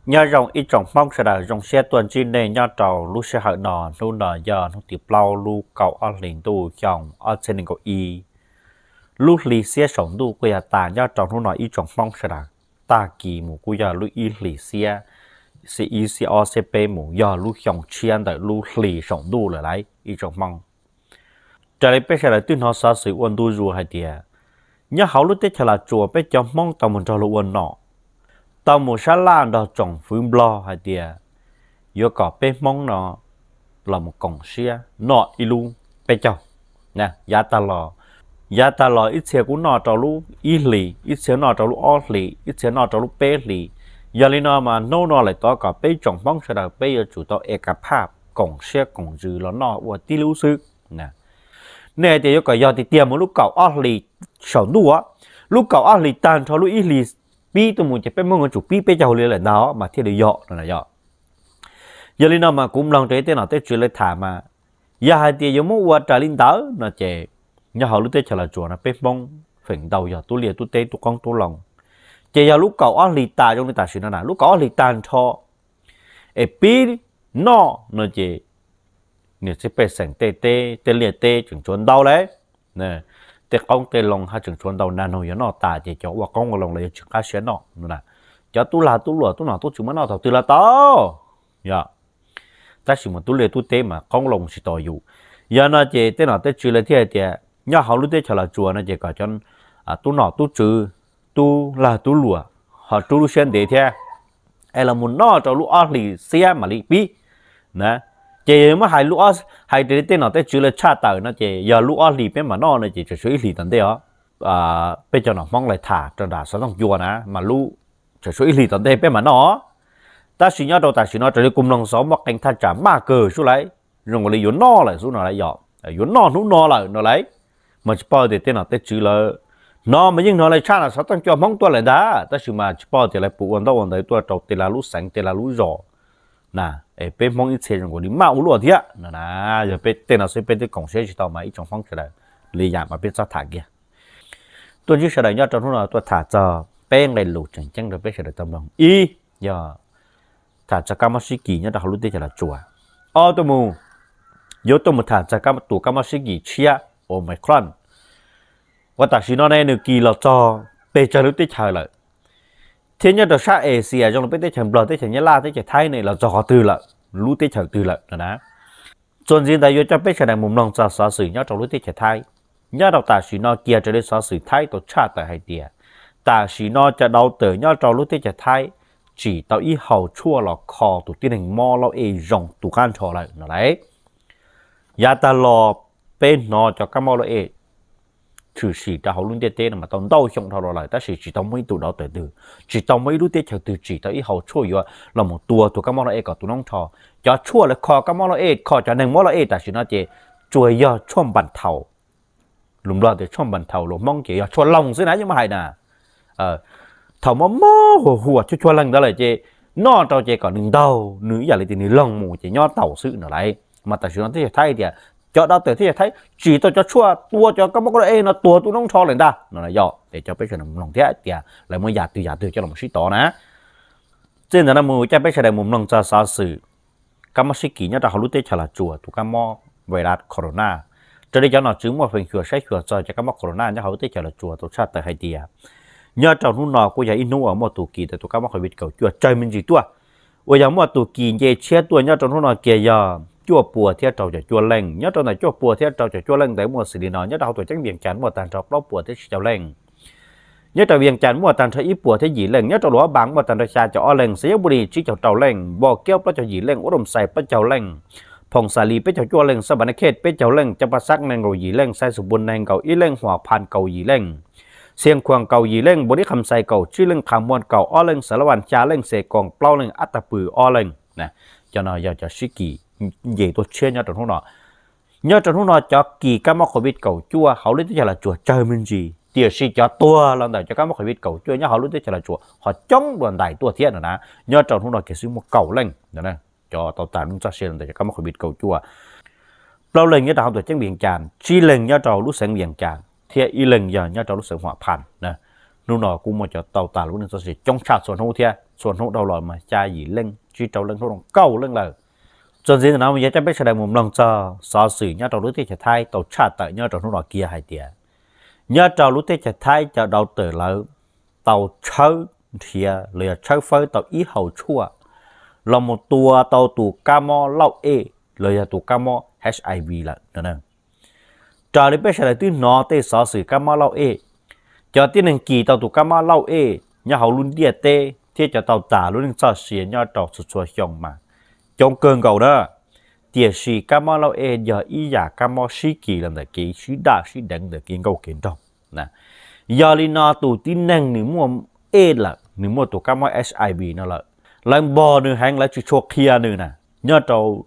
Nyob zoo ib tsoom Hmoob sawv daws, zoo siab tuaj ntsib nej nyob rau lub sij hawm no. Hnub no yog hnub tim plaub lub kaum ob hlis ntuj xyoo ob txhiab nees nkaum ib. Lub hli xiab saum ntuj kuj yog tas nyob rau hnub no ib tsoom Hmoob sawv daws. Tag kis mus kuj yog lub ib hlis xiab, xiab ib xiab ob xiab peb mus yog lub xyoo tshiab ntawm lub hli saum ntuj lawm lauj ib tsoom Hmoob. Raws li peb sawv daws twb hnov xov xwm ua ntu zus hais tias nyob hauv lub teb chaws Los Tsuas peb cov Hmoob tau mus nrog luag ua nom, tau mus sab laj nrog tsoom fwv Nplog hais tias yuav kom peb Hmoob no los mus koom siab noj ib lub peb caug. Yav tag los, yav tag los ib txhia kuj noj rau lub ib hlis, ib txhia noj rau lub ob hlis, ib txhia noj rau lub peb hlis. Yog li no mas hnub no lawm tod kom peb tsoom Hmoob sawv daws peb yuav tsum tau es kav phaj koom siab koom ntsws los noj ua tib lub xwb. Nej hais tias yuav kom yog tiag tiag mus lub kaum ob hlis saum ntuj, lub kaum ob hlis tag nrho lub ib hlis pib tuaj mus ces peb Hmoob yuav tsum pib peb caug li lawm ntag mas thiaj li yog no yog. Yog li no mas kuv mloog rau tej nom tej tswv lawv tham mas yog hais tias yuav muab ua raws li ntawd no ces nyob hauv lub teb chaws Los Tsuas no peb Hmoob feem ntau yog tub liaj tub teb tub qoob tub loo. Ces yog lub kaum ob hlis tas zoo li tam sim no na, lub kaum ob hlis tag nrho es pib noj no ces niam txiv pej xeem tej teb tej liaj teb tseem tshuav ntau lauj. Tej qoob tej loo haj tseem tshuav ntau, nag noog yuav noj tas ces cov ua qoob ua loo los yuav tsis qab siab noj no na. Cov tub lag tub luam tub nom tub tswv muab noj thaum twg los tau. Yog, tab sis mas tub liaj tub teb mas qoob loo tsis tos yus. Yog no ces tej nom tej tswv lawv thiaj hais tias nyob hauv lub teb chaws Los Tsuas no ces kom cov tub nom tub tswv, tub lag tub luam ho rub lub siab ntev thiab es los mus noj rau lub ob hlis xiab mam li pib na. Ces yog muab hais, hais raws li tej nom tej tswv lawv tshaj tawm no ces yog lub ob hlis peb mam noj no ces tseem tshuav ib hlis tom ntej os. Peb cov nom Hmoob lawv tham rau nram xov tooj cua na mas lub, tseem tshuav ib hlis tom ntej peb mam noj. Tab sis nyob rau tam sim no raws li kuv mloog xov muaj qee thaj tsam maj kawg xwb lauj, zoo nkaus li yuav noj lawm xwb no lauj, yog yuav noj hnub no lawm no lauj. Mas tsis paub tias tej nom tej tswv lawv hnov mas yeej hnov lawv tshaj nram xov tooj cua Hmoob tuaj lawm ntag, tab sis mas tsis paub tias lawv puas ua ntaub ua ntawv tuaj rau tej lag lub xeev tej lag lub zos na. Es peb Hmoob ib txhia zoo nkaus li maj ua luaj thiab no na. Yog peb tej no xwb peb twb koom siab tsis tau mas ib tsoom Hmoob sawv daws, li yam mas peb txhob tham kiag. Tuaj ntsib sawv daws nyob rau hnub no tuaj tham txog peb nqe lus tseem ceeb rau peb sawv daws tau mloog. Ib, yog tham txog kab mob sib kis nyob rau hauv lub teb chaws Los Tsuas. Ob, tuaj mus, yuav tuaj mus tham txog tus kab mob sib kis tshiab Omicron uas tam sim no ne nws kis los txog pes tsawg lub teb chaws lawm, thiab nyob rau sab Asia zoo li peb teb chaws Nplog, teb chaws Nyab Laj, teb chaws Thaib ne los txog qhov twg lawm, lub teb chaws twg lawm no na. Txuas ntxiv ntawd yuav coj peb sawv daws mus mloog txog xov xwm nyob rau lub teb chaws Thaib. Nyob rau tam sim no kiag raws li xov xwm Thaib tau tshaj tawm hais tias tam sim no cov dauv tawm nyob rau lub teb chaws Thaib tsim tau ib hau tshuaj los kho tus tib neeg mob lauj ej zoo tus qab nrho lawm no lauj. Yav tag los peb hnov cov kab mob lauj ej tshwm sim rau hauv lub ntiaj teb no mas tau ntau xyoo dhau los lawm tab sis tsis tau muaj ib tug dauv tawm twg, tsis tau muaj ib lub teb chaws twg tsim tau ib hau tshuaj yuav los mus tua tus kab mob lauj ej kom tus noob nrho. Cov tshuaj lawv kho kab mob lauj ej, kho cov neeg mob lauj ej tam sim no ces tsuas yog tshuaj npas thaum, lus Nplog tias tshuaj npas thaum, lus Hmoob ces yog tshuaj loog xwb na, yeej muab hais na. Thaum mob mob huas huas tshuaj tshuaj leeg ntawd lawm ces noj rau ces kom nws ntaug, nws ib yam li tias nws loog mus ces nyob taus xwb no lauj. Mas tam sim no teb chaws Thaib tias cov dauv tawm teb chaws Thaib tsim tau cov tshuaj tua cov kab mob lauj ej no tuag tuaj noob nrho lawm ntag no lauj. Yog es coj peb sawv daws mus mloog thiab tias lawv muab yam twg yam twg coj los sib tov na. Txij ntawm no mus coj peb sawv daws mus mloog txog xov xwm kab mob sib kis nyob rau hauv lub teb chaws Los Tsuas, tus kab mob virus corona. Raws li cov nom tswv muaj feem xyuam saib xyuas txog cov kab mob corona nyob hauv lub teb chaws Los Tsuas tau tshaj tawm hais tias nyob rau hnub no kuj yog ib hnub uas muaj tus kis tau tus kab mob covid kaum cuaj tsawg me ntsis tuaj, uas yog muaj tus kis nce tshiab tuaj nyob rau hnub no kiag yog cuaj puas thiab rau caum cuaj leej. Nyob rau ntawm cuaj puas thiab rau caum cuaj leej ntawd muaj xws li no: nyob rau hauv tuam ceeb Vias Cas muaj tag nrho plaub puas thiab tsib caug leej. Nyob rau Vias Cas muaj tag nrho ib puas thiab yim leej. Nyob rau Luam Phab Npas muaj tag nrho xya caum ob leej, Xayab Npus Lis tsib caug rau leej, Npos Kiab plaub caug yim leej, Uab Roos Xais plaub caug leej, Phoos Xas Lis peb caug cuaj leej, Xas Npas Nas Khej peb caug leej, Cam Pas Xav nees nkaum yim leej, Xais Xus Npus nees nkaum ib leej, Huam Phas kaum yim leej, Xias Khuas kaum yim leej, Npus Lis Kham Xais kaum tsib leej, Kham Muas kaum ob leej, Xas Las Vas xya leej, Xes Koos plaub leej, Ab Tas Pws ob leej. Cov no yog cov sib kis nce tuaj tshiab nyob rau hnub no. Nyob rau hnub no cov kis kab mob covid kaum cuaj hauv lub teb chaws Los Tsuas tsawg me ntsis, tiam sis cov tuag los ntawm cov kab mob covid kaum cuaj nyob hauv lub teb chaws Los Tsuas ho coob dua ntais tuaj thiab no na. Nyob rau hnub no kiag xwb muaj kaum leej cov tau tas lub neej txoj sia los ntawm cov kab mob covid kaum cuaj. Plaub leeg nyob rau hauv tuam ceeb Vias Cas, tsib leeg nyob rau lub xeev Vias Cas thiab ib leeg yog nyob rau lub xeev Huam Phas. Hnub no kuj muaj cov tau tas lub neej txoj sia coob tshaj txhua hnub thiab. txhua hnub dhau los mas xya yim leej, tsib rau leej, hnub no kaum leej lawm. Txuas ntxiv ntawm no yog coj peb sawv daws mus mloog txog xov xwm nyob rau lub teb chaws Thaib tau tshaj tawm nyob rau hnub no kiag hais tias nyob rau lub teb chaws Thaib cov dau tawm lawv tau tshawb nrhiav los yog tshawb fawb tau ib hau tshuaj los mus tua tau tus kab mob lauj ej los yog tus kab mob HIV lawm no. Raws li peb sawv daws twb hnov tej xov xwm kab mob lauj ej, cov tib neeg kis tau tus kab mob lauj ej nyob hauv lub ntiaj teb thiab cov tau tas lub neej txoj sia nyob rau txhua txhua xyoo mas coob kawg nkaus na. Tiam sis kab mob lauj ej yog ib yam kab mob sib kis los ntawm kev sib daj sib deev ntawm kev nkauj kev nraug. Yog li no tus tib neeg nws muaj ej lawm, nws muaj tus kab mob HIV no lawm, lawv npog nws heev, lawv tsis tshua qhia nws na. Nyob rau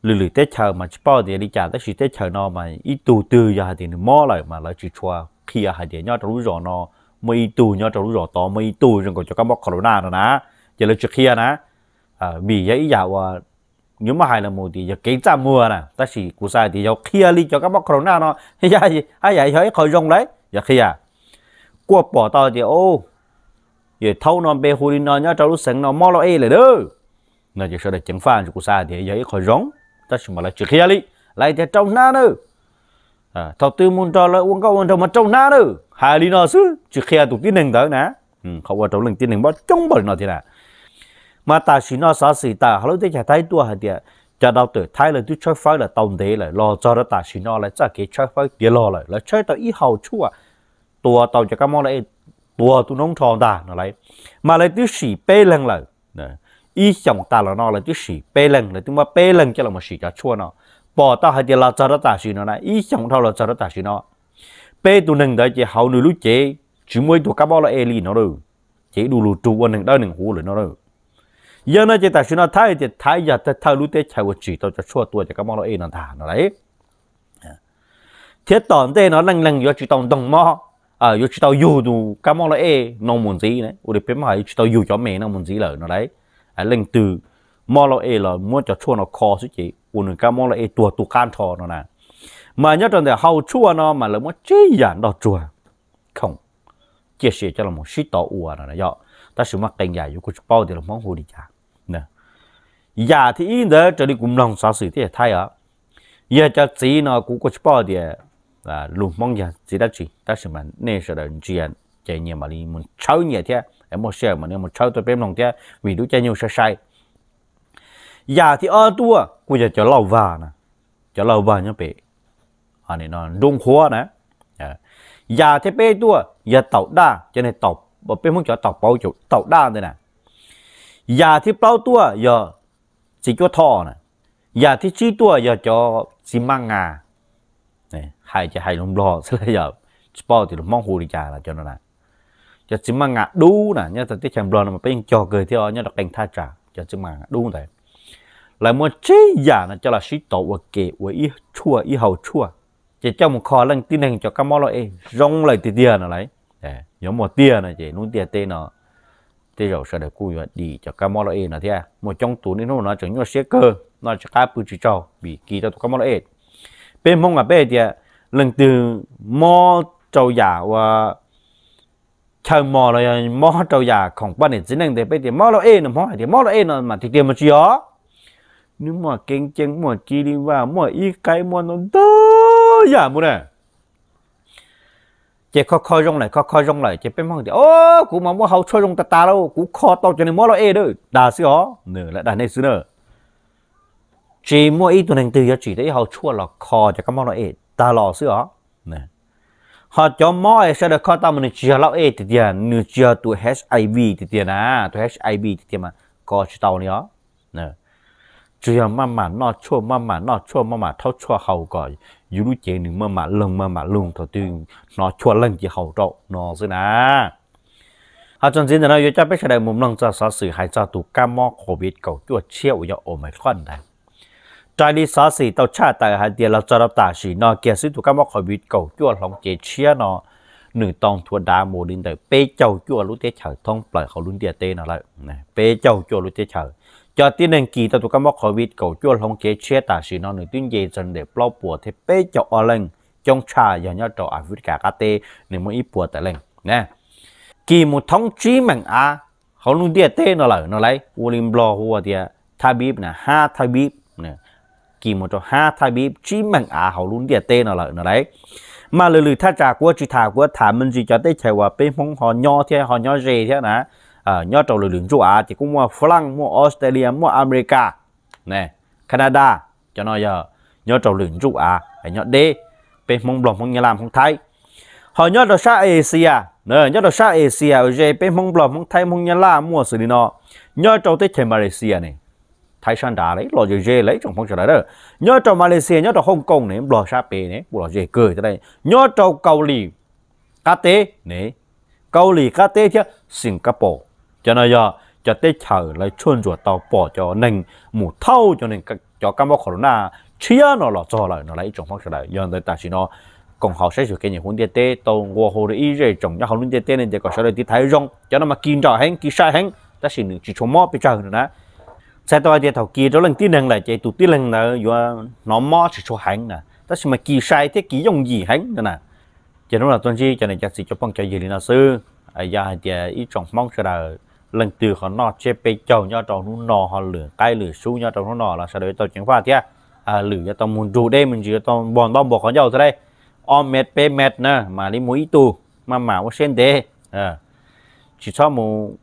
lwm lwm teb chaws mas tsis paub tias li cas, tab sis teb chaws no mas ib tug twg yog hais tias nws mob lawm mas lawv tsis tshua qhia hais tias nyob rau lub zos no muaj ib tug, nyob rau lub zos tod muaj ib tug zoo nkaus cov kab mob corona no na, ces lawv tsis qhia na. Vim yog ib yam uas yuav muab hais los mus tias yog kev txaj muag na, tab sis kuv xav hais tias yog qhia li cov kab mob corona no, haj yam yog ib qho zoo lawm yog qhia. Kuaj pom tau tias, o, yawm thaub no npe hu li no nyob rau lub xeev no mob lauj ej lawm na, no ces sawv daws ceev faj, kuv xav hais tias yog ib qho zoo, tab sis mas lawv tsis qhia li, lawv hais tias rau hnab na, thaum twg mus nrog lawv ua nkauj ua nraug mas rau hnab na, hais li no xwb tsis qhia tus tib neeg ntawd na. Qhov ua rau leej tib neeg mob coob npaum li no thiab na. Mas tam sim no xov xwm tawm hauv lub teb chaws Thaib tuaj hais tias cov dau tawm Thaib lawv twb tshawb fawb lawm tau ntev lawm, los txog rau tam sim no lawv txoj kev tshawb fawb tiav log lawm, lawv tshawb tau ib hau tshuaj tua tau cov kab mob lauj ej tuag tu noob nrho ntag no lauj. Mas lawv twb sim peb leeg lawm, ib xyoos tas los no lawv twb sim peb leeg, lawv twb muab peb leeg coj los sim cov tshuaj no. Pom tau hais tias los txog rau tam sim no na, ib xyoos dhau los txog rau tam sim no, peb tus neeg ntawd ces hauv nws lub cev tsis muaj ib tug kab mob lauj ej li no lawm, ces ib du lug rug ua neeg dawb neeg huv lawm no lawm. Yog no ces tam sim no Thaib tias Thaib yog thawj lub teb chaws uas tsim tau cov tshuaj tua cov kab mob lauj ej no ntag no lauj. Thiab tom ntej no leej leeg yuav tsis tau ntoog mob, yuav tsis tau yug tus kab mob lauj ej no mus ntxiv na, ua li peb muab hais yuav tsis tau yug cov me no mus ntxiv lawm no lauj. Leej twg mob lauj ej los muab cov tshuaj no kho xwb ces ua nws kab mob lauj ej tuag tu qab nrho no na. Mas nyob rau ntawm hau tshuaj no mas lawv muab tsib yam nroj tsuag khoom ciaj sia coj los sib tov ua no yog, tab sis muaj qee yam yuav kuj tsis paub tias lus Hmoob hu li cas. Yam thib ib ntawd raws li kuv mloog xov xwm teb chaws Thaib os, yog cov txiv no kuv kuj tsis paub tias lus Hmoob yog txiv dab tsi, tab sis mas nej sawv daws ntsia ces nyias mam li mus tshawb nyias thiab, muaj sij hawm mam li mus tshawb tuaj peb mloog thiab vim lub caij nyoog sai sai. Yam thib ob tuaj kuj yog cov lauj vag na, cov lauj vag nyob pem nruab qhuav na. Yam thib peb tuaj yog taum daj, cov peb Hmoob cov taum pauv, taum daj ntawd na. Yam thib plaub tuaj yog txiv cuab thoj na. Yam thib tsib tuaj yog cov txiv maj nga, hais ces hais lus Nplog xwb, tsis paub tias lus Hmoob hu li cas los cov no na. Cov txiv maj nga dub na, nyob teb chaws Nplog no mas peb yeej cog kawg thiab, nyob rau qee thaj tsam cov txiv maj nga dub ntawd. Lawv muab tsib yam no coj los sib tov ua ke ua ib tshuaj ib hau tshuaj, ces coj mus kho leej tib neeg cov kab mob lauj ej zoo lawm tiag tiag no lauj. Yuav muaj tiag no ces lub ntiaj teb no tej zaum sawv daws kuj yuav dim cov kab mob lauj ej no thiab. Muaj coob tus niaj hnub no tseem nyuaj siab kawg, noj tsis qab pw tsis tsaug vim kis tau tus kab mob lauj ej. Peb Hmoob mas peb hais tias leej twg mob rau yam ua chaw mos los yog mob rau yam khoom poj niam txiv neej ntawd peb tias mob lauj ej no, Hmoob hais tias mob lauj ej no mas tiag tiag mas tsis yog. Nws muaj keeb ceeb, muaj ci li vaj, muaj ib qaib, muaj ntau ntau yam mus na. Ces kho kho zoo lawm, kho kho zoo lawm ces peb Hmoob tias, o, kuv mas muaj hau tshuaj zoo tas tas lauj, kuv kho tau cov nws mob lauj ej lawm, dag xwb os, nws lam dag nej xwb na. Tsis muaj ib tug neeg twg yuav tsim tau ib hau tshuaj los kho cov kab mob lauj ej tag los xwb os. Ho cov mob es sawv daws kho tau mas nws tsis yog lauj ej tiag tiag, nws tsis yog tus HIV tiag tiag na, tus HIV tiag tiag mas kho tsis tau li os. Tsuas yog maj mam noj tshuaj, maj mam noj tshuaj, maj mam rhaub tshuaj haus kom yus lub cev nws maj mam loog maj mam loog, thaum twg hnov tshuaj leeg ces haus rau no xwb na. Ho txuas ntxiv ntawm no yuav coj peb sawv daws mus mloog txog xov xwm hais txog tus kab mob COVID kaum cuaj tshiab uas yog Omicron ntawd. Raws li xov xwm tau tshaj tawm hais tias los txog rau tam sim no kiag xwb tus kab mob COVID kaum cuaj hloov cev tshiab no nws tau nthuav dav mus li ntawm peb caug cuaj lub teb chaws thoob plaws hauv lub ntiaj teb no lawm. Peb caug cuaj lub teb chaws, cov tib neeg kis tau tus kab mob COVID kaum cuaj hloov cev tshiab tam sim no nws twb nce txog ntawm plaub puas thiab peb caug ob leej, coob tshaj yog nyob rau Africa qab teb nws muaj ib puas tawm leej. Kis mus thoob tsib meem av hauv lub ntiaj teb no lawm no lauj. Ua li Nplog hu tias thaj bib na, hab thaj bib, kis mus rau hab thaj bib tsib meem av hauv lub ntiaj teb no lawm no lauj. Mas lwm lwm thaj tsam kuv tsis tham, kuv tham me ntsis cov teb chaws uas peb Hmoob ho nyob thiab ho nyob ze thiab na. Nyob rau lwm lwm ntsuj av ces kuj muaj Flaaj, muaj Australia, muaj America, Canada, cov no yog nyob rau lwm ntsuj av nyob deb peb Hmoob Nplog Hmoob Nyab Laj Hmoob Thaib. Ho nyob rau sab Asia, nyob rau sab Asia uas ze peb Hmoob Nplog Hmoob Thaib Hmoob Nyab Laj muaj xws li no, nyob rau teb chaws Malaysia ne, Thaib sab nrad los ze ze lawm ib tsoom Hmoob sawv daws. Nyob rau Malaysia, nyob rau Hong Kong ne, Nplog sab pem ne kuj los ze kawg thiab. Nyob rau Kaus Lim qab teb ne, Kaus Lim qab teb thiab Singapore, cov no yog cov teb chaws lawv tshuaj ntsuam tau pom cov neeg mus thauj cov neeg, cov kab mob corona tshiab no los txog lawm no lauj ib tsoom Hmoob sawv daws. Yog ntawd tam sim no koom haum saib xyuas kev nyuam hauv ntiaj teb tau nqua hu rau ib zej tsoom nyob hauv lub ntiaj teb ne tias kom sawv daws tiv thaiv zoo, cov no mas kis nrawm heev kis sai heev tab sis nws tsis tshua mob pes tsawg no na. Txhais tau hais tias thaum kis rau leej tib neeg lawm ces tus tib neeg ntawd yuav hnov mob tsis tshua heev na, tab sis mas kis sai thiab kis yooj yim heev no na. Ces hnub no tuaj ntsib cov niam cov txiv cov phooj cov ywg li no xwb. Yog hais tias ib tsoom Hmoob sawv daws leej twg ho noj tsiab peb caug nyob rau hnub no ho lwm qaib lwm sub nyob rau hnub no los sawv daws yuav tau ceev faj thiab. Lwm yuav tau mus nrug deb me ntsis, yuav tau npog ntaub npog qhov ncauj thiab lauj. Ob mev peb mev na mam li mus ib tug, maj mam ua siab ntev, tsis txhob mus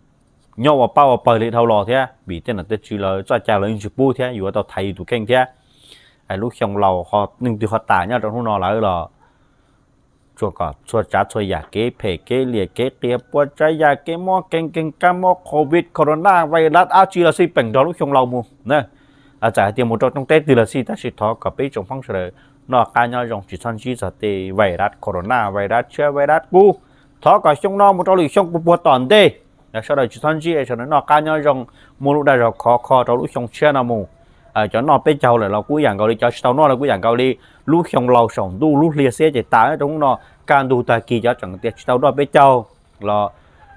nyob ua pab ua pawg li dhau los thiab vim tej nom tej tswv lawv txoj cai los yeej tsis pub thiab, yuav tau thaiv yus tus kheej thiab. Lub xyoo laus ho leej twg ho tas nyob rau hnub no lawm los tsuas kom txhua tsav txhua yam kev phem kev liam kev qias puas tsav yam kev mob keeb keeg kab mob covid corona virus dab tsi los xij peem nrog lub xyoo laus mus. Txawm hais tias mus rau rooj teb twg los xij tab sis thov kom peb tsoom Hmoob sawv daws noj qab nyob zoo tsis txhob ntsib txog tej virus corona virus tshiab virus qub. Thov kom xyoo no mus rau lwm xyoo puag puag tom ntej sawv daws tsis txhob ntsib, sawv daws noj qab nyob zoo, muaj lub dag zog khov kho rau lub xyoo tshiab no mus. Cov noj peb caug lawm los kuj yam nkaus li, cov tsis tau noj los kuj yam nkaus li. Lub xyoo laus saum ntuj lub hliav xiab ces tas rau hnub no, kaj ntug tag kis cov tseem tias tsis tau noj peb caug los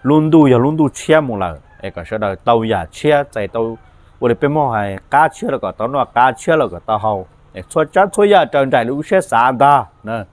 lub ntuj yog lub ntuj tshiab mus lawm es kom sawv daws tau yam tshiab txais tau, ua li peb Hmoob hais qab tshiab los kom tau noj qab tshiab los kom tau haus, txhua tsav txhua yam raws nraim li lub siab xav ntag na.